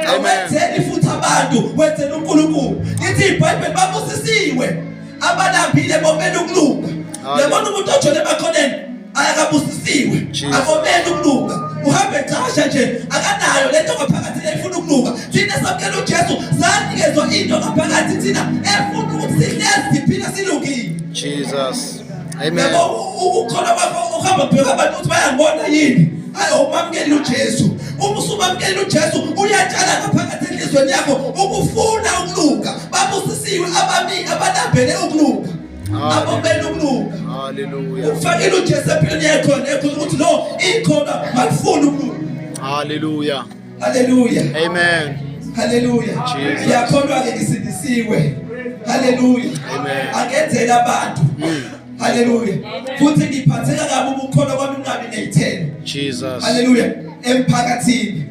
Awenzeli futhi abantu, wenzela uNkulunkulu. Lithi iBhayibheli babusisiwe abalambile bomele ukulunga. Yabona umuntu ojole emakhoneni akabusisiwe, akomele ukulunga. Uhambe ecasha nje akanayo lento ngaphakathi lefuna ukulunga. Thina samukela uJesu sanikezwa into ngaphakathi thina efuna ukuthi sihlezi siphila silungile. Jesus. Amen. Yabo ukukholwa kwakho uhamba ubheka abantu ukuthi bayangibona yini. Hayi awumamukeli uJesu. Uma usumamukela uJesu uyatshala ngaphakathi enhliziyweni yakho ukufuna ukulunga. Babusisiwe abami abalambele ukulunga. Abomele ukulunga. Hallelujah. Ufakile uJesu empilweni yakho nekho ukuthi no ikhona malifuna ukulunga. Hallelujah. Hallelujah. Amen. Hallelujah. Jesus. Ngiyakholwa ke ngisindisiwe. Hallelujah. Amen. Angenzela abantu. Hallelujah. Futhi ngiphatheka kabi ukukholwa kwami kungabi nezithelo. Jesus. Hallelujah. Emphakathini.